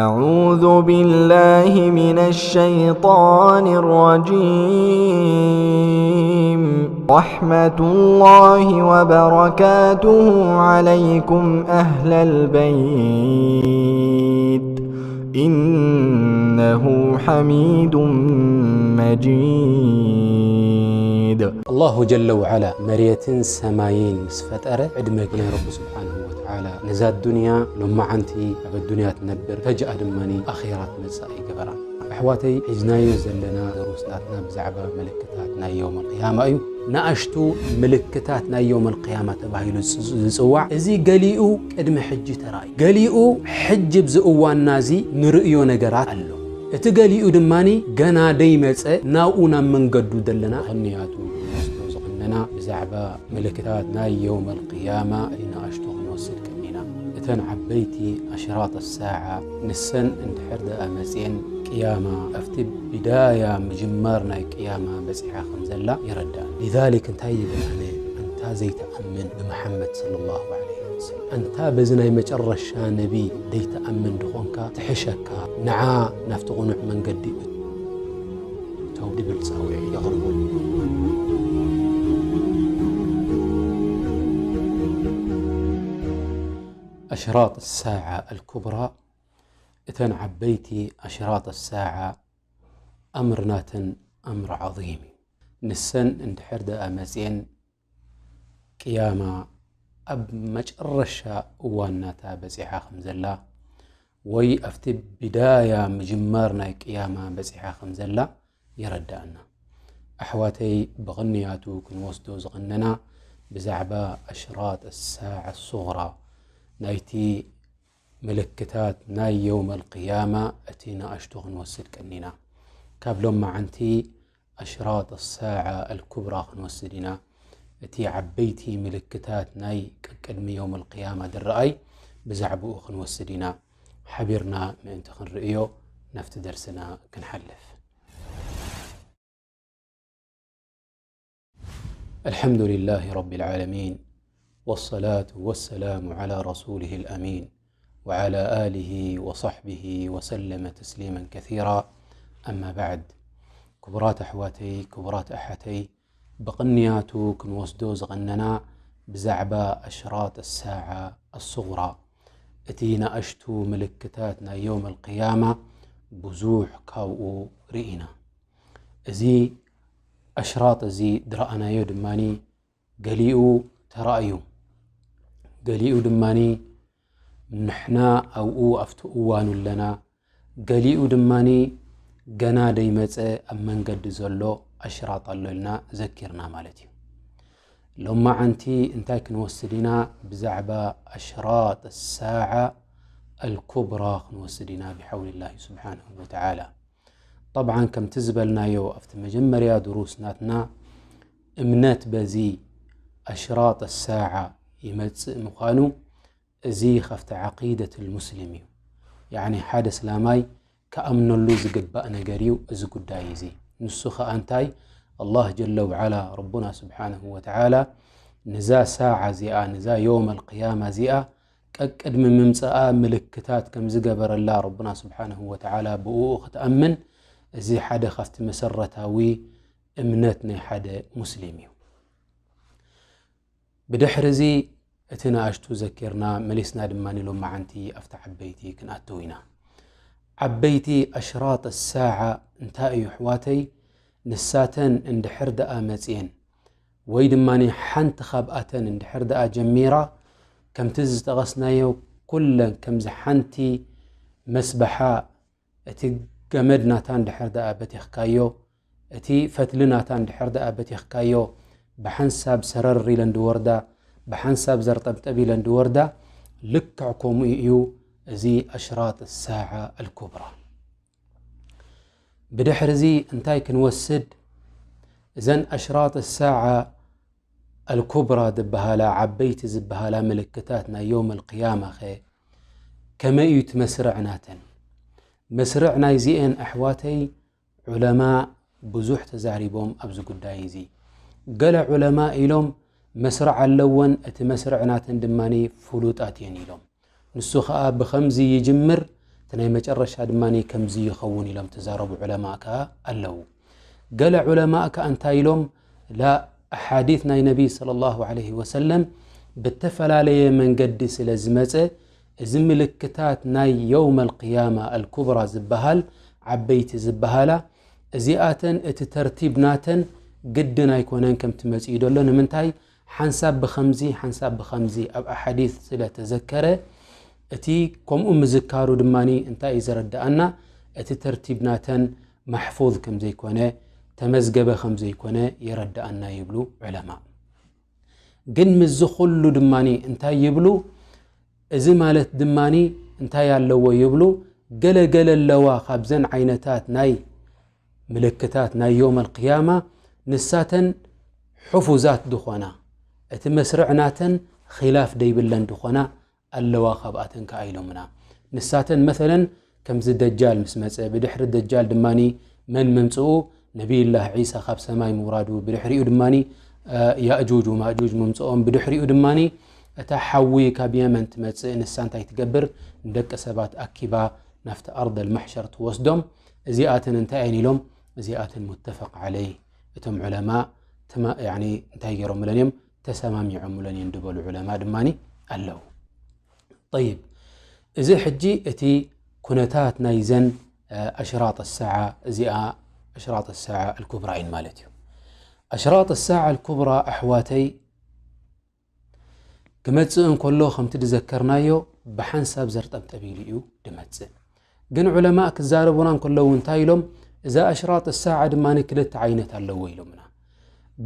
أعوذ بالله من الشيطان الرجيم. رحمة الله وبركاته عليكم أهل البيت. إنه حميد مجيد. ኣላሁ ጀለ ወዓላ መሬትን ሰማይን ምስ ፈጠረ ዕድመ ናይ ረቢ ስብሓንሁ ወተዓላ ነዛ ዱንያ ሎማዓንቲ ኣብ ኣዱንያ ትነብር፣ ፈጅኣ ድማ ኣኼራ ትመጽእ ኣይገበራን። ኣሕዋተይ፣ ሒዝናዮ ዘለና ድሩስ ናትና ብዛዕባ ምልክታት ናይ የውመል ቅያማ እዩ። ንኣሽቱ ምልክታት ናይ የውመል ቅያማ ተባሂሉ ዝጽ-፣ ዝጽዋዕ፣ እዚ ገሊኡ ቅድሚ ሕጂ ተራእዩ፣ ገሊኡ ሕጂ ኣብዚ እዋንና እዚ ንርእዮ ነገራት ኣሎ። እቲ ገሊኡ ድማ ገና ደይመጸ ናብኡ ናብ መንገዱ ዘለና። ክንያቱ ክንወስዶ ዝቐነና ብዛዕባ ምልክታት ናይ የውመል ቅያማ ንኣሽቱ ክንወስድ ቀኒና። እተን ዓበይቲ ኣሽራጥ ሳዓ ንሰን እንድሕር ደኣ መጽየን፣ ቅያማ ኣብቲ ቢዳያ ምጅማር ናይ ቅያማ በጺሓ ከም ዘላ የረድኣና። ሊዛሊክ እንታይ ይብል ኣነ፣ ኣንታ ዘይትኣምን ብመሓመድ ሰለላሁ ዐለይሂ ወሰለም፣ ኣንታ በዚ ናይ መጨረሻ ነቢ ዘይትኣምን ድኾንካ ትሕሸካ፣ ንዓ ናብቲ ቅኑዕ መንገዲ እተው ድብል ጻውዒት የቕርቡ። ኣሽራጥ ሳዓ ኣልኩብራ፣ እተን ዓበይቲ ኣሽራጥ ሳዓ ኣምር ናተን ኣምር ዓዚም እዩ። ንሰን እንድሕር ደኣ መጽየን፣ ቅያማ ኣብ መጨረሻ እዋን ናታ በጺሓ ከም ዘላ፣ ወይ ኣብቲ ቢዳያ ምጅማር ናይ ቅያማ በጺሓ ከም ዘላ የረድኣና። ኣሕዋተይ፣ ብቕንያቱ ክንወስዶ ዝቐነና ብዛዕባ ኣሽራጥ ሳዓ ሱግራ፣ ናይቲ ምልክታት ናይ የውመል ቅያማ እቲ ንኣሽቱ ክንወስድ ቀኒና። ካብ ሎማዓንቲ ኣሽራጥ ሳዓ ኣልኩብራ ክንወስድ ኢና። እቲ ዓበይቲ ምልክታት ናይ ቀቅድሚ የውመል ቅያማ ድረኣይ ብዛዕባኡ ክንወስድ ኢና። ሓቢርና ምእንቲ ክንርእዮ ናብቲ ደርስና ክንሓልፍ። الحمد لله رب العالمين، والصلاة والسلام على رسوله الأمين، وعلى آله وصحبه وسلم تسليما كثيرا. أما بعد، ክቡራት ኣሕዋተይ፣ ክቡራት ኣሓተይ፣ ብቕንያቱ ክንወስዶ ዝቐነና ብዛዕባ ኣሽራጥ ሳዓ ኣሱግራ፣ እቲ ንኣሽቱ ምልክታት ናይ የውመል ቅያማ ብዙሕ ካብኡ ርኢና። እዚ ኣሽራጥ እዚ ዝረኣናዮ ድማ ገሊኡ ተራእዩ፣ ገሊኡ ድማ ንሕና ኣብኡ ኣብቲ እዋኑ ኣለና፣ ገሊኡ ድማ ገና ደይመጸ ኣብ መንገዲ ዘሎ ኣሽራጥ ኣሎ ኢልና ዘኪርና ማለት እዩ። ሎማዓንቲ እንታይ ክንወስድ ኢና? ብዛዕባ ኣሽራጥ ሳዓ ኣልኩብራ ክንወስድ ኢና ብሓውሊላሂ ስብሓንሁ ወተዓላ። ጠብዓን ከምቲ ዝበልናዮ ኣብቲ መጀመርያ ድሩስ ናትና፣ እምነት በዚ ኣሽራጥ ሳዓ ይመጽእ ምዃኑ፣ እዚ ካብቲ ዓቂደት ልሙስሊም እዩ። ያዕኒ ሓደ እስላማይ ክኣምነሉ ዝግባእ ነገር እዩ እዚ ጉዳይ እዚ። ንሱ ኸኣ እንታይ? ኣላህ ጀለ ወዓላ፣ ረቡና ስብሓንሁ ወተዓላ፣ ነዛ ሳዓ እዚኣ፣ ነዛ የውመል ቅያማ እዚኣ፣ ቀቅድሚ ምምጽኣ ምልክታት ከም ዝገበረላ ረቡና ስብሓንሁ ወተዓላ ብእኡ ክትኣምን፣ እዚ ሓደ ካብቲ መሰረታዊ እምነት ናይ ሓደ ሙስሊም እዩ። ብድሕሪ እዚ እቲ ንኣሽቱ ዘኪርና መሊስና ድማ ሎማዓንቲ ኣብቲ ዓበይቲ ክንኣትው ኢና። ዓበይቲ ኣሽራጥ ሳዓ እንታይ እዩ ኣሕዋተይ? ንሳተን እንድሕር ደኣ መጽየን፣ ወይ ድማ ሓንቲ ካብኣተን እንድሕር ደኣ ጀሚራ፣ ከምቲ ዝጠቐስናዮ ኩለን ከምዚ ሓንቲ መስበሓ፣ እቲ ገመድ ናታ እንድሕር ደኣ በቲኽካዮ፣ እቲ ፈትሊ ናታ እንድሕር ደኣ በቲኽካዮ፣ ብሓንሳብ ሰረር ኢለን ድወርዳ፣ ብሓንሳብ ዘርጠብጠብ ኢለን ድወርዳ። ልክዕ ከምኡ እዩ እዚ ኣሽራጥ ሳዓ ኣልኩብራ። ብድሕሪ እዚ እንታይ ክንወስድ? እዘን ኣሽራጥ ሳዓ ኣልኩብራ ዝበሃላ፣ ዓበይቲ ዝበሃላ ምልክታት ናይ የውመል ቅያማ ኸ ከመይ እዩ እቲ መስርዕ ናተን? መስርዕ ናይዚኤን ኣሕዋተይ፣ ዑለማ ብዙሕ ተዛሪቦም ኣብዚ ጉዳይ እዚ። ገለ ዑለማ ኢሎም መስርዕ ኣለወን፣ እቲ መስርዕ ናተን ድማ ፍሉጣት እየን ኢሎም። ንሱ ኸኣ ብኸምዚ ይጅምር፣ እቲ ናይ መጨረሻ ድማ ከምዚ ይኸውን ኢሎም ተዛረቡ ዑለማእ ከኣ ኣለዉ። ገለ ዑለማእ ከኣ እንታይ ኢሎም? ላ፣ ኣሓዲት ናይ ነቢ ሰለላሁ ዐለይሂ ወሰለም ብተፈላለየ መንገዲ ስለ ዝመጸ፣ እዚ ምልክታት ናይ የውመል ቅያማ ኣልኩብራ ዝበሃል፣ ዓበይቲ ዝበሃላ፣ እዚኣተን እቲ ተርቲብ ናተን ግድን ኣይኮነን ከምቲ መጺኡ ዘሎ። ንምንታይ? ሓንሳብ ብኸምዚ፣ ሓንሳብ ብኸምዚ ኣብ ኣሓዲት ስለ ተዘከረ፣ እቲ ከምኡ ምዝካሩ ድማ እንታይ እዩ ዘረድኣና? እቲ ተርቲብ ናተን ማሕፉዝ ከም ዘይኮነ፣ ተመዝገበ ከም ዘይኮነ የረድኣና ይብሉ ዑለማ። ግን ምስዚ ኩሉ ድማ እንታይ ይብሉ? እዚ ማለት ድማ እንታይ ኣለዎ ይብሉ? ገለ ገለ ኣለዋ ካብዘን ዓይነታት ናይ ምልክታት ናይ የውመል ቅያማ፣ ንሳተን ሕፉዛት ድኾና፣ እቲ መስርዕ ናተን ኺላፍ ደይብለን ድኾና ኣለዋ ካብኣተን ከኣ ኢሎምና። ንሳተን መሰለን ከምዚ ደጃል ምስ መጸ፣ ብድሕሪ ደጃል ድማ መን ምምጽኡ? ነቢይላህ ዒሳ ካብ ሰማይ ምውራዱ፣ ብድሕሪኡ ድማ፣ እ፣ ያእጁጅ ወማእጁጅ ምምጽኦም፣ ብድሕሪኡ ድማ እታ ሓዊ ካብ የመን ትመጽእ፣ ንሳ እንታይ ትገብር? ንደቂ ሰባት ኣኪባ ናብቲ ኣርደል ማሕሸር ትወስዶም። እዚኣተን እንታይ እየን ኢሎም? እዚኣተን ሙተፈቅ ዓለይ፣ እቶም ዑለማ ተማ-፣ ያኒ እንታይ ገይሮምለን እዮም? ተሰማሚዖምለን እዮም ዝበሉ ዑለማ ድማ ኣለዉ። ጠይብ፣ እዚ ሕጂ እቲ ኩነታት ናይዘን፣ እ፣ ኣሽራጥ ሰዓ፣ እዚኣ ኣሽራጥ ሰዓ ኣልኩብራ እየን ማለት እዩ። ኣሽራጥ ሰዓ ኣልኩብራ ኣሕዋተይ ክመጽእ እንከሎ ከምቲ ዝዘከርናዮ ብሓንሳብ ዘርጠብጠብ ኢሉ እዩ ድመጽእ። ግን ዑለማእ ክዛረቡና እንከለዉ እንታይ ኢሎም? እዛ ኣሽራጥ ሰዓ ድማ ክልተ ዓይነት ኣለዎ ኢሎምና።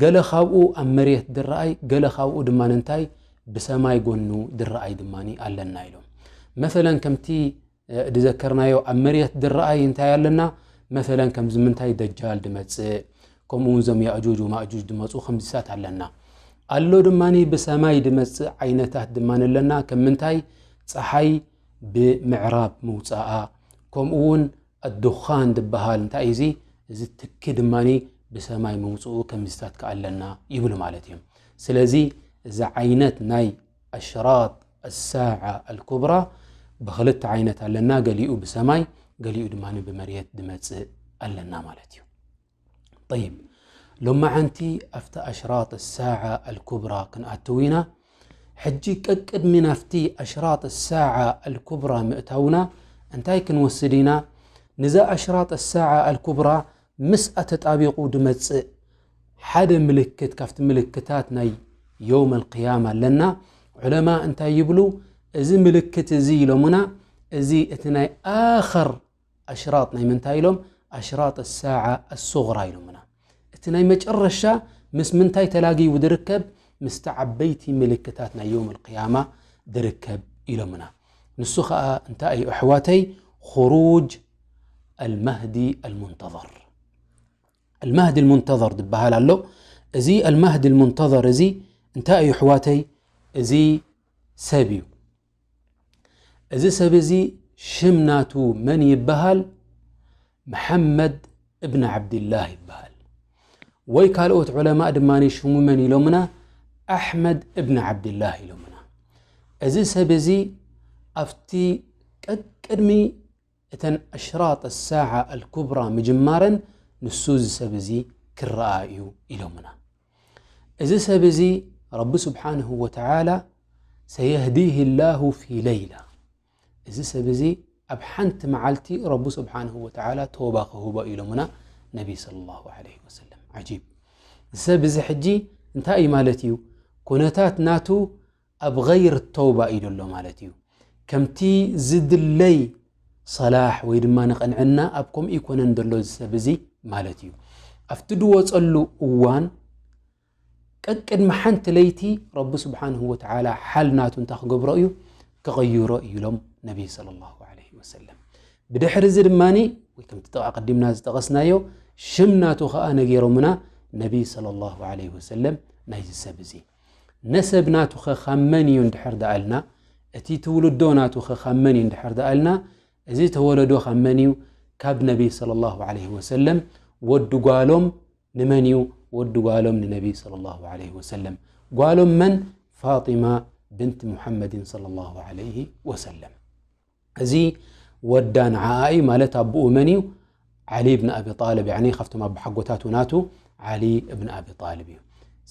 ገለ ካብኡ ኣብ መሬት ድረኣይ፣ ገለ ካብኡ ድማ እንታይ ብሰማይ ጎኑ ድረኣይ ድማ ኣለና ኢሎም። መሰለን ከምቲ፣ እ፣ ድዘከርናዮ ኣብ መሬት ድረኣይ እንታይ ኣለና? መሰለን ከምዚ ምንታይ ደጃል ድመጽእ፣ ከምኡ እውን እዞም ያእጁጅ ወማእጁጅ ድመጹ ከምዚሳት ኣለና። ኣሎ ድማ ብሰማይ ድመጽእ ዓይነታት ድማ ኣለና። ከም ምንታይ? ጸሓይ ብምዕራብ ምውጻኣ፣ ከምኡ እውን ኣዱኻን ድበሃል እንታይ እዩ እዚ? እዚ ትኪ ድማ ብሰማይ ምውጽኡ ከምዚታት ከኣ ኣለና ይብሉ ማለት እዮም። ስለዚ እዚ ዓይነት ናይ ኣሽራጥ ኣሳዓ ኣልኩብራ ብኽልተ ዓይነት ኣለና። ገሊኡ ብሰማይ፣ ገሊኡ ድማ ብመሬት ድመጽእ ኣለና ማለት እዩ። ጠይብ፣ ሎማዓንቲ ኣብቲ ኣሽራጥ ኣሳዓ ኣልኩብራ ክንኣትው ኢና። ሕጂ ቀቅድሚ ናብቲ ኣሽራጥ ኣሳዓ ኣልኩብራ ምእታውና እንታይ ክንወስድ ኢና? ንዛ ኣሽራጥ ኣሳዓ ኣልኩብራ ምስኣ ተጣቢቑ ድመጽእ ሓደ ምልክት ካብቲ ምልክታት ናይ የውመል ቅያማ ኣለና። ዑለማ እንታይ ይብሉ? እዚ ምልክት እዚ ኢሎምና፣ እዚ እቲ ናይ ኣኸር ኣሽራጥ ናይ ምንታይ ኢሎም? ኣሽራጥ ሳዓ ኣሱግራ ኢሎምና። እቲ ናይ መጨረሻ ምስ ምንታይ ተላጊቡ ድርከብ? ምስቲ ዓበይቲ ምልክታት ናይ የውመል ቅያማ ድርከብ ኢሎምና። ንሱ ኸኣ እንታይ እዩ ኣሕዋተይ? ኹሩጅ ኣልማህዲ ኣልሙንተظር። ኣልማህዲ ኣልሙንተظር ዝበሃል ኣሎ። እዚ ኣልማህዲ ኣልሙንተظር እዚ እንታይ እዩ ኣሕዋተይ? እዚ ሰብ እዩ። እዚ ሰብ እዚ ሽም ናቱ መን ይበሃል? መሓመድ እብን ዓብድላህ ይበሃል። ወይ ካልኦት ዑለማእ ድማ ሽሙ መን ኢሎምና? ኣሕመድ እብን ዓብድላህ ኢሎምና። እዚ ሰብ እዚ ኣብቲ ቀቅድሚ እተን ኣሽራጥ ሳዓ ኣልኩብራ ምጅማረን ንሱ እዚ ሰብ እዚ ክረኣ እዩ ኢሎምና። እዚ ሰብ እዚ ረቢ ስብሓንሁ ወተዓላ ሰየህዲህ ላሁ ፊ ለይላ፣ እዚ ሰብ እዚ ኣብ ሓንቲ መዓልቲ ረቢ ስብሓንሁ ወተዓላ ተውባ ክህቦ ኢሎምና ነቢ ሰለላሁ ዐለይሂ ወሰለም። ዓጂብ። እዚ ሰብ እዚ ሕጂ እንታይ እዩ ማለት እዩ? ኩነታት ናቱ ኣብ ገይር ተውባ እዩ ዘሎ ማለት እዩ። ከምቲ ዝድለይ ሰላሕ ወይ ድማ ንቕንዕና ኣብ ከምኡ ይኮነን ዘሎ እዚ ሰብ እዚ ማለት እዩ። ኣብቲ ድወፀሉ እዋን ቀቅድሚ ሓንቲ ለይቲ ረቢ ስብሓንሁ ወተዓላ ሓል ናቱ እንታይ ክገብሮ እዩ? ክቕይሮ እዩ ኢሎም ነቢ ሰለላሁ ዐለይሂ ወሰለም። ብድሕሪ እዚ ድማ ወይ ከምቲ ኣቐዲምና ዝጠቐስናዮ ሽም ናቱ ኸዓ ነጊሮምና ነቢ ሰለላሁ ዐለይሂ ወሰለም ናይዚ ሰብ እዚ። ነሰብ ናቱ ኸ ካብ መን እዩ እንድሕር ደኣልና፣ እቲ ትውልዶ ናቱ ኸ ካብ መን እዩ እንድሕር ደኣልና፣ እዚ ተወለዶ ካብ መን እዩ? ካብ ነቢ ሰለላሁ ዐለይሂ ወሰለም ወዲ ጓሎም ንመን እዩ? ወዲ ጓሎም ንነቢ ሰለላሁ ዐለይሂ ወሰለም። ጓሎም መን? ፋጢማ ብንት ሙሐመድን ሰለላሁ ዐለይሂ ወሰለም። እዚ ወዳ ንዓኣ እዩ ማለት ኣቦኡ መን እዩ? ዓሊ ብን ኣቢ ጣልብ፣ ያኒ ካብቶም ኣቦሓጎታቱ ናቱ ዓሊ ብን ኣቢ ጣልብ እዩ።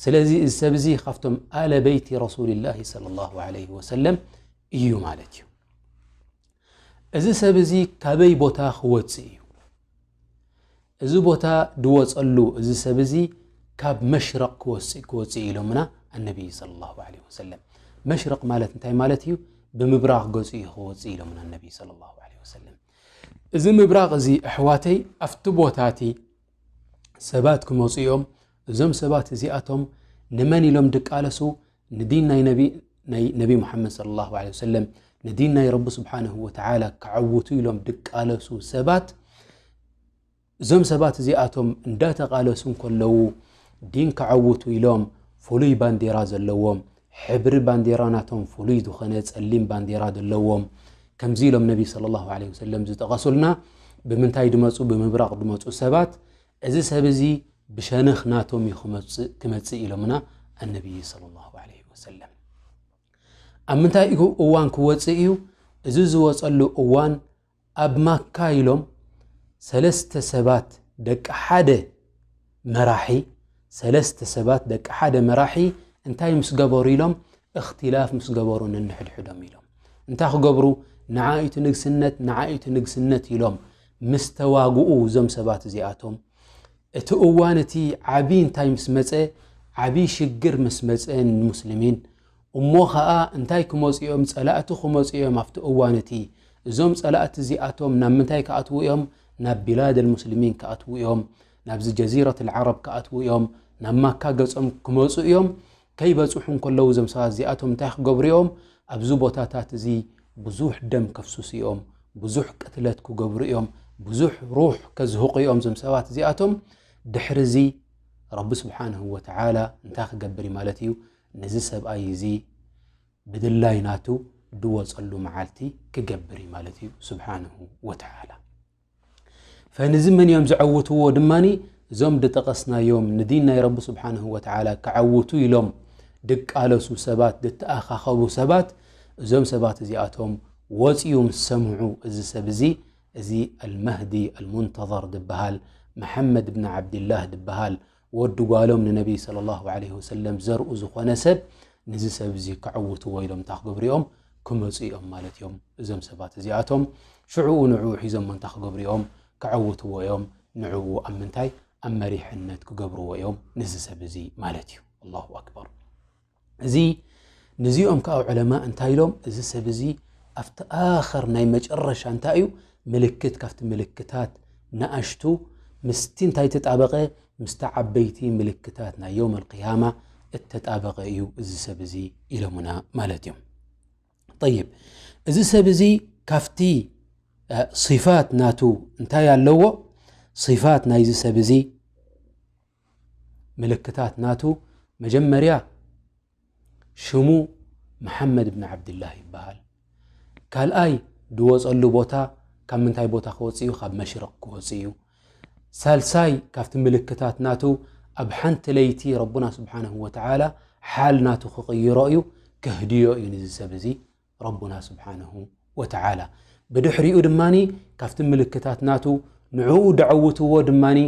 ስለዚ እዚ ሰብ እዚ ካብቶም ኣለ በይቲ ረሱልላሂ ሰለላሁ ዐለይሂ ወሰለም እዩ ማለት እዩ። እዚ ሰብ እዚ ካበይ ቦታ ክወፅእ እዩ? እዚ ቦታ ድወፀሉ እዚ ሰብ እዚ ካብ መሽረቕ ክወፅእ ክወፅእ ኢሎምና ኣነቢይ ሰለላሁ ዐለይሂ ወሰለም። መሽረቕ ማለት እንታይ ማለት እዩ? ብምብራቕ ገፁ እዩ ክወፅእ ኢሎምና ኣነቢይ ሰለላሁ ዐለይሂ ወሰለም። እዚ ምብራቕ እዚ ኣሕዋተይ ኣብቲ ቦታ እቲ ሰባት ክመፁ እዮም። እዞም ሰባት እዚኣቶም ንመን ኢሎም ድቃለሱ? ንዲን ናይ ነቢ ናይ ነቢ ሙሓመድ ሰለላሁ ዐለይሂ ወሰለም፣ ንዲን ናይ ረቢ ስብሓንሁ ወተዓላ ክዓውቱ ኢሎም ድቃለሱ ሰባት። እዞም ሰባት እዚኣቶም እንዳተቃለሱ እንከለዉ ዲን ክዓውቱ ኢሎም ፍሉይ ባንዴራ ዘለዎም፣ ሕብሪ ባንዴራ ናቶም ፍሉይ ዝኾነ ጸሊም ባንዴራ ዘለዎም፣ ከምዚ ኢሎም ነቢ ሰለላሁ ዐለይሂ ወሰለም ዝጠቐሱልና። ብምንታይ ድመፁ? ብምብራቕ ድመፁ ሰባት። እዚ ሰብ እዚ ብሸነኽ ናቶም እዩ ክመፅእ ኢሎምና ኣነቢይ ሰለላሁ ዐለይሂ ወሰለም። ኣብ ምንታይ እዩ እዋን ክወፅእ እዩ? እዚ ዝወፀሉ እዋን ኣብ ማካ ኢሎም ሰለስተ ሰባት ደቂ ሓደ መራሒ፣ ሰለስተ ሰባት ደቂ ሓደ መራሒ እንታይ ምስ ገበሩ ኢሎም እኽትላፍ ምስ ገበሩ ነንሕድሕዶም ኢሎም እንታይ ክገብሩ? ንዓይቱ ንግስነት፣ ንዓይቱ ንግስነት ኢሎም ምስ ተዋግኡ እዞም ሰባት እዚኣቶም እቲ እዋን እቲ ዓቢ እንታይ ምስ መጸ፣ ዓቢ ሽግር ምስ መጸ ንሙስሊሚን፣ እሞ ኸኣ እንታይ ክመጹ እዮም? ጸላእቲ ክመጹ እዮም። ኣብቲ እዋን እቲ እዞም ጸላእቲ እዚኣቶም ናብ ምንታይ ክኣትዉ እዮም? ናብ ቢላድ ኣልሙስሊሚን ክኣትዉ እዮም። ናብዚ ጀዚረት ኣልዓረብ ክኣትዉ እዮም። ናብ ማካ ገጾም ክመጹ እዮም። ከይበጽሑ እንከለዉ እዞም ሰባት እዚኣቶም እንታይ ክገብሩ እዮም? ኣብዚ ቦታታት እዚ ብዙሕ ደም ከፍስሱ እዮም። ብዙሕ ቅትለት ክገብሩ እዮም። ብዙሕ ሩሕ ከዝህቑ እዮም እዞም ሰባት እዚኣቶም። ድሕሪ እዚ ረቢ ስብሓንሁ ወተዓላ እንታይ ክገብር እዩ ማለት እዩ? ነዚ ሰብኣይ እዚ ብድላይ ናቱ ድወፀሉ መዓልቲ ክገብር እዩ ማለት እዩ ስብሓንሁ ወተዓላ። ፈንዚ መን እዮም ዝዐውትዎ ድማኒ? እዞም ድጠቐስናዮም ንዲን ናይ ረቢ ስብሓንሁ ወተዓላ ክዐውቱ ኢሎም ድቃለሱ ሰባት፣ ድተኣኻኸቡ ሰባት፣ እዞም ሰባት እዚኣቶም ወፂኡ ምስ ሰምዑ እዚ ሰብ እዚ፣ እዚ ኣልመህዲ ኣልሙንተዘር ድበሃል፣ መሐመድ ብን ዓብድላህ ድበሃል፣ ወዲ ጓሎም ንነቢይ ሰለላሁ ዐለይሂ ወሰለም ዘርኡ ዝኾነ ሰብ ንዚ ሰብ እዚ ክዕውትዎ ኢሎም እንታይ ክገብሩ እዮም? ክመፁ እዮም ማለት እዮም። እዞም ሰባት እዚኣቶም ሽዕኡ ንዕኡ ሒዞም እንታይ ክገብሩ እዮም? ክዕውትዎ እዮም። ንዕኡ ኣብ ምንታይ? ኣብ መሪሕነት ክገብርዎ እዮም ንዚ ሰብ እዚ ማለት እዩ። ኣላሁ ኣክበር። እዚ ንዚኦም ከዓ ዑለማ እንታይ ኢሎም? እዚ ሰብ እዚ ኣብቲ ኣኸር ናይ መጨረሻ እንታይ እዩ? ምልክት ካብቲ ምልክታት ንኣሽቱ ምስቲ እንታይ ተጣበቐ? ምስቲ ዓበይቲ ምልክታት ናይ የውም ኣልቅያማ እተጣበቐ እዩ እዚ ሰብ እዚ ኢሎምና ማለት እዮም። ጠይብ፣ እዚ ሰብ እዚ ካብቲ፣ እ፣ ሲፋት ናቱ እንታይ ኣለዎ? ሲፋት ናይዚ ሰብ እዚ፣ ምልክታት ናቱ፣ መጀመርያ ሽሙ መሓመድ ብን ዓብድላህ ይበሃል። ካልኣይ ድወፀሉ ቦታ ካብ ምንታይ ቦታ ክወፅእ እዩ? ካብ መሽረቕ ክወፅእ እዩ። ሳልሳይ ካብቲ ምልክታት ናቱ ኣብ ሓንቲ ለይቲ ረቡና ስብሓንሁ ወተዓላ ሓል ናቱ ክቕይሮ እዩ፣ ከህድዮ እዩ ንዚ ሰብ እዚ ረቡና ስብሓንሁ ወተዓላ። ብድሕሪኡ ድማኒ ካብቲ ምልክታት ናቱ ንዕኡ ደዐውትዎ ድማኒ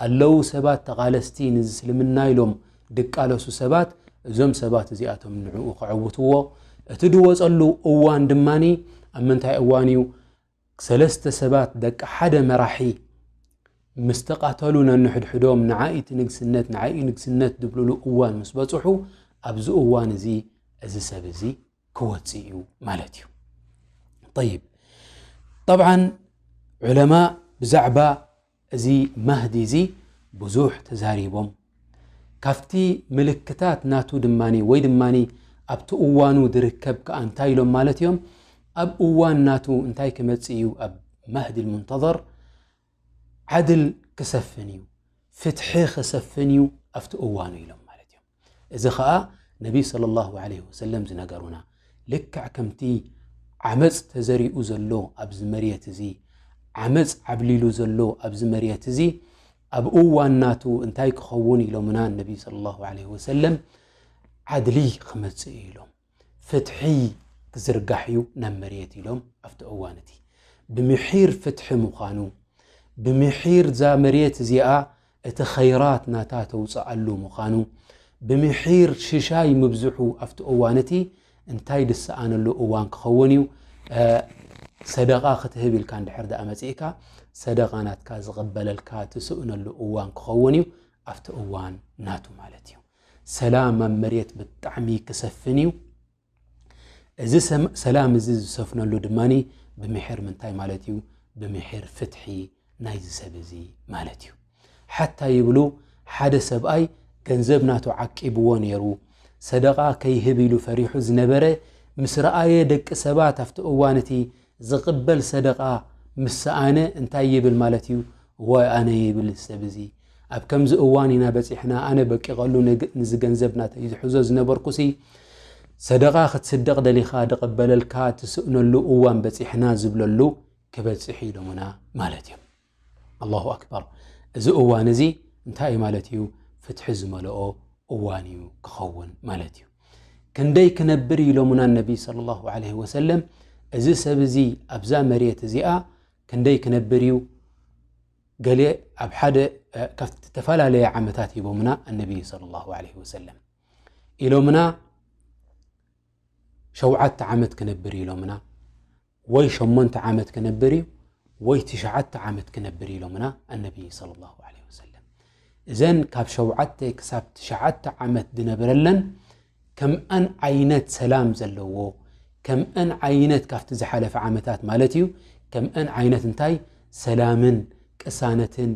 ኣለዉ ሰባት ተቓለስቲ ንዝስልምና ኢሎም ድቃለሱ ሰባት፣ እዞም ሰባት እዚኣቶም ንዕኡ ከዐውትዎ። እቲ ድወፀሉ እዋን ድማኒ ኣብ ምንታይ እዋን እዩ? ሰለስተ ሰባት ደቂ ሓደ መራሒ ምስ ተቓተሉ ነንሕድሕዶም ንዓይ እቲ ንግስነት፣ ንዓይ እዩ ንግስነት ድብልሉ እዋን ምስ በፅሑ፣ ኣብዚ እዋን እዚ እዚ ሰብ እዚ ክወፅእ እዩ ማለት እዩ። ጠይብ፣ ጠብዓን ዑለማ ብዛዕባ እዚ ማህዲ እዚ ብዙሕ ተዛሪቦም። ካብቲ ምልክታት ናቱ ድማኒ ወይ ድማኒ ኣብቲ እዋኑ ዝርከብ ከኣ እንታይ ኢሎም ማለት እዮም? ኣብ እዋን ናቱ እንታይ ክመጽእ እዩ? ኣብ ማህዲ ልሙንተዘር ዓድል ክሰፍን እዩ፣ ፍትሒ ክሰፍን እዩ ኣብቲ እዋኑ ኢሎም ማለት እዮም። እዚ ኸኣ ነቢይ ሰለላሁ ዐለይሂ ወሰለም ዝነገሩና፣ ልክዕ ከምቲ ዓመጽ ተዘሪኡ ዘሎ ኣብዚ መርየት እዚ፣ ዓመጽ ዓብሊሉ ዘሎ ኣብዚ መርየት እዚ፣ ኣብ እዋን ናቱ እንታይ ክኸውን ኢሎምና ነቢይ ሰለላሁ ዐለይሂ ወሰለም፣ ዓድሊ ክመጽእ እዩ ኢሎም። ፍትሒ ክዝርጋሕ እዩ ናብ መርየት ኢሎም ኣብቲ እዋን እቲ። ብምሒር ፍትሒ ምዃኑ፣ ብምሒር እዛ መሬት እዚኣ እቲ ኸይራት ናታ ተውፅኣሉ ምዃኑ፣ ብምሒር ሽሻይ ምብዝሑ ኣብቲ እዋን እቲ እንታይ ዝሰኣነሉ እዋን ክኸውን እዩ? ሰደቓ ክትህብ ኢልካ እንድሕር ደኣ መፂእካ፣ ሰደቓ ናትካ ዝቕበለልካ ትስእነሉ እዋን ክኸውን እዩ። ኣብቲ እዋን ናቱ ማለት እዩ። ሰላም ኣብ መሬት ብጣዕሚ ክሰፍን እዩ። እዚ ሰላም እዚ ዝሰፍነሉ ድማ ብምሕር ምንታይ ማለት እዩ? ብምሕር ፍትሒ ናይዚ ሰብ እዚ ማለት እዩ። ሓታ ይብሉ፣ ሓደ ሰብኣይ ገንዘብ ናቱ ዓቂብዎ ነይሩ፣ ሰደቓ ከይህብ ኢሉ ፈሪሑ ዝነበረ ምስ ረኣየ፣ ደቂ ሰባት ኣብቲ እዋን እቲ ዝቕበል ሰደቓ ምስ ሰኣነ እንታይ ይብል ማለት እዩ? ዋይ ኣነ ይብል ሰብ እዚ፣ ኣብ ከምዚ እዋን ኢና በጺሕና፣ ኣነ በቂቐሉ ንዚ ገንዘብ ናተይ ዝሕዞ ዝነበርኩሲ፣ ሰደቓ ክትስደቕ ደሊኻ ድቕበለልካ ትስእነሉ እዋን በጺሕና ዝብለሉ ክበጽሕ ኢሎምና ማለት እዮም። ኣላሁ ኣክበር። እዚ እዋን እዚ እንታይ እዩ ማለት እዩ? ፍትሒ ዝመልኦ እዋን እዩ ክኸውን ማለት እዩ። ክንደይ ክነብር ኢሎምና ነቢ ሰለላሁ ዐለይሂ ወሰለም፣ እዚ ሰብ እዚ ኣብዛ መሬት እዚኣ ክንደይ ክነብር እዩ? ገለ ኣብ ሓደ ካብቲ ዝተፈላለየ ዓመታት ሂቦምና ኣነቢ ሰለላሁ ዐለይሂ ወሰለም። ኢሎምና ሸውዓተ ዓመት ክነብር ኢሎምና፣ ወይ ሸሞንተ ዓመት ክነብር እዩ፣ ወይ ትሽዓተ ዓመት ክነብር ኢሎምና ኣነቢ ሰለላሁ ዐለይሂ ወሰለም። እዘን ካብ ሸውዓተ ክሳብ ትሽዓተ ዓመት ዝነብረለን ከምአን ዓይነት ሰላም ዘለዎ፣ ከምአን ዓይነት ካብቲ ዝሓለፈ ዓመታት ማለት እዩ፣ ከምአን ዓይነት እንታይ ሰላምን ቅሳነትን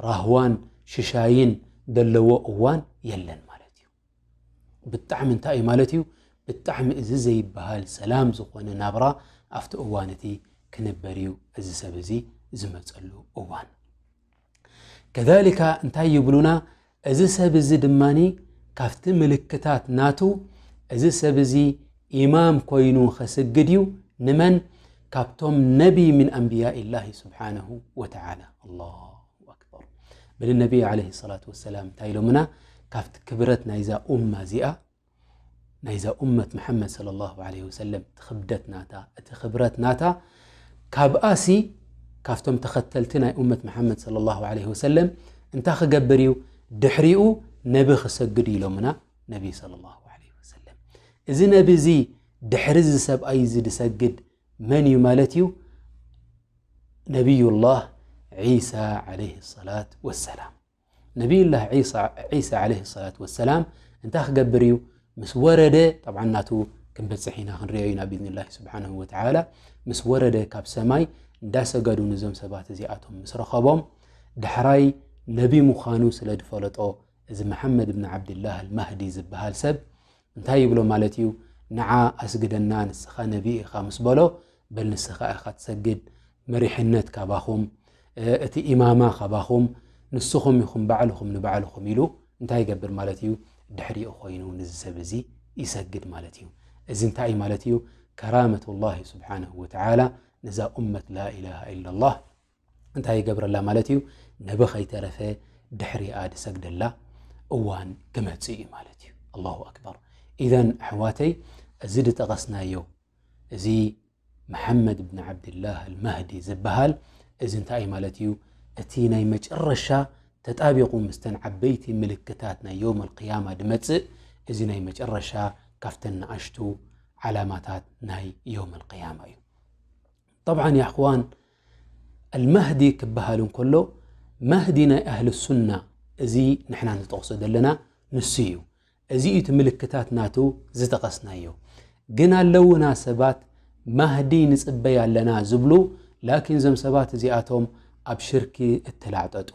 ራህዋን ሽሻይን ዘለዎ እዋን የለን ማለት እዩ። ብጣዕሚ እንታይ እዩ ማለት እዩ? ብጣዕሚ እዚ ዘይበሃል ሰላም ዝኾነ ናብራ ኣብቲ እዋን እቲ ክነበር እዩ እዚ ሰብ እዚ ዝመፀሉ እዋን። ከዛሊካ እንታይ ይብሉና? እዚ ሰብ እዚ ድማ ካብቲ ምልክታት ናቱ፣ እዚ ሰብ እዚ ኢማም ኮይኑ ኸስግድ እዩ። ንመን? ካብቶም ነቢ ምን ኣንብያኢላሂ ስብሓነሁ ወተዓላ። ኣላሁ ኣክበር። በል ነቢ ዓለይሂ ሰላቱ ወሰላም እንታይ ኢሎምና? ካብቲ ክብረት ናይዛ ኡማ እዚኣ፣ ናይዛ ኡመት መሓመድ ሰለላሁ ዐለይሂ ወሰለም፣ እቲ ክብደት ናታ፣ እቲ ክብረት ናታ፣ ካብኣሲ፣ ካብቶም ተኸተልቲ ናይ ኡመት መሓመድ ሰለላሁ ዐለይሂ ወሰለም፣ እንታይ ክገብር እዩ? ድሕሪኡ ነቢ ክሰግድ ኢሎምና ነቢ ሰለላሁ ዐለይሂ ወሰለም። እዚ ነቢ እዚ ድሕሪ እዚ ሰብኣይ እዚ ዝሰግድ መን እዩ ማለት እዩ? ነቢዩላህ ዒሳ ዐለይሂ ሰላት ወሰላም። ነቢዩላህ ዒሳ፣ ዒሳ ዐለይሂ ሰላት ወሰላም እንታይ ክገብር እዩ? ምስ ወረደ፣ ጠብዓን ናቱ ክንበጽሕ ኢና፣ ክንሪኦ ኢና ብኢዝኒላህ ስብሓነሁ ወተዓላ። ምስ ወረደ ካብ ሰማይ እንዳሰገዱ ንዞም ሰባት እዚኣቶም ምስ ረኸቦም፣ ዳሕራይ ነቢ ምዃኑ ስለ ዝፈለጦ፣ እዚ መሓመድ ብን ዓብድላህ ኣልማህዲ ዝበሃል ሰብ እንታይ ይብሎ ማለት እዩ? ንዓ ኣስግደና፣ ንስኻ ነቢ ኢኻ ምስ በሎ፣ በል ንስኻ ኢኻ ትሰግድ፣ መሪሕነት ካባኹም፣ እ፣ እቲ ኢማማ ካባኹም፣ ንስኹም ኢኹም ባዕልኹም ንባዕልኹም ኢሉ እንታይ ይገብር ማለት እዩ? ድሕሪኡ ኮይኑ ንዚ ሰብ እዚ ይሰግድ ማለት እዩ። እዚ እንታይ እዩ ማለት እዩ? ከራመቱላሂ ስብሓነሁ ወተዓላ ነዛ ኡመት ላኢላሃ ኢላላህ እንታይ ይገብረላ ማለት እዩ? ነቢ ከይተረፈ ድሕሪኣ ድሰግደላ እዋን ክመጽእ እዩ ማለት እዩ። ኣላሁ ኣክበር። ኢዘን ኣሕዋተይ፣ እዚ ድጠቐስናዮ፣ እዚ መሓመድ ብን ዓብድላህ ኣልማህዲ ዝበሃል፣ እዚ እንታይ እዩ ማለት እዩ? እቲ ናይ መጨረሻ ተጣቢቑ ምስተን ዓበይቲ ምልክታት ናይ የውም ኣልቅያማ ድመጽእ፣ እዚ ናይ መጨረሻ ካብተን ንኣሽቱ ዓላማታት ናይ የውም ኣልቅያማ እዩ። ጠብዓን፣ ያ ኣኽዋን፣ ኣልማህዲ ክበሃል እንከሎ፣ ማህዲ ናይ ኣህሊ ሱና፣ እዚ ንሕና ንጠቕሶ ዘለና ንሱ እዩ። እዚ እዩ እቲ ምልክታት ናቱ ዝጠቐስናዮ። ግን ኣለውና ሰባት፣ ማህዲ ንጽበይ ኣለና ዝብሉ፣ ላኪን እዞም ሰባት እዚኣቶም ኣብ ሽርኪ እተላዕጠጡ፣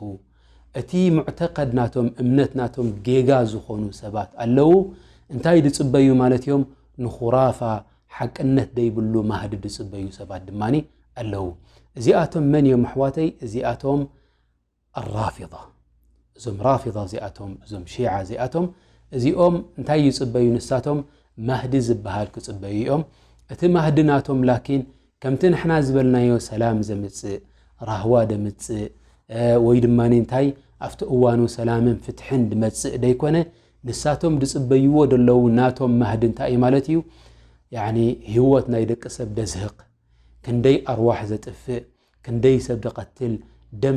እቲ ሙዕተቀድ ናቶም፣ እምነት ናቶም ጌጋ ዝኾኑ ሰባት ኣለዉ። እንታይ ድጽበዩ ማለት እዮም? ንኹራፋ፣ ሓቅነት ደይብሉ ማህዲ ድጽበዩ ሰባት ድማ ኣለዉ። እዚኣቶም መን እዮም ኣሕዋተይ? እዚኣቶም ኣራፊዳ። እዞም ራፊዳ እዚኣቶም፣ እዞም ሺዓ እዚኣቶም፣ እዚኦም እንታይ ይጽበዩ? ንሳቶም ማህዲ ዝበሃል ክጽበዩ እዮም። እቲ ማህዲ ናቶም ላኪን ከምቲ ንሕና ዝበልናዮ ሰላም ዘምጽእ፣ ራህዋ ደምጽእ፣ እ፣ ወይ ድማ እንታይ ኣብቲ እዋኑ ሰላምን ፍትሕን ድመጽእ ደይኮነ፣ ንሳቶም ድጽበይዎ ደለዉ ናቶም ማህዲ እንታይ እዩ ማለት እዩ? ያዕኒ ህይወት ናይ ደቂ ሰብ ደዝህቕ፣ ክንደይ ኣርዋሕ ዘጥፍእ፣ ክንደይ ሰብ ደቐትል፣ ደም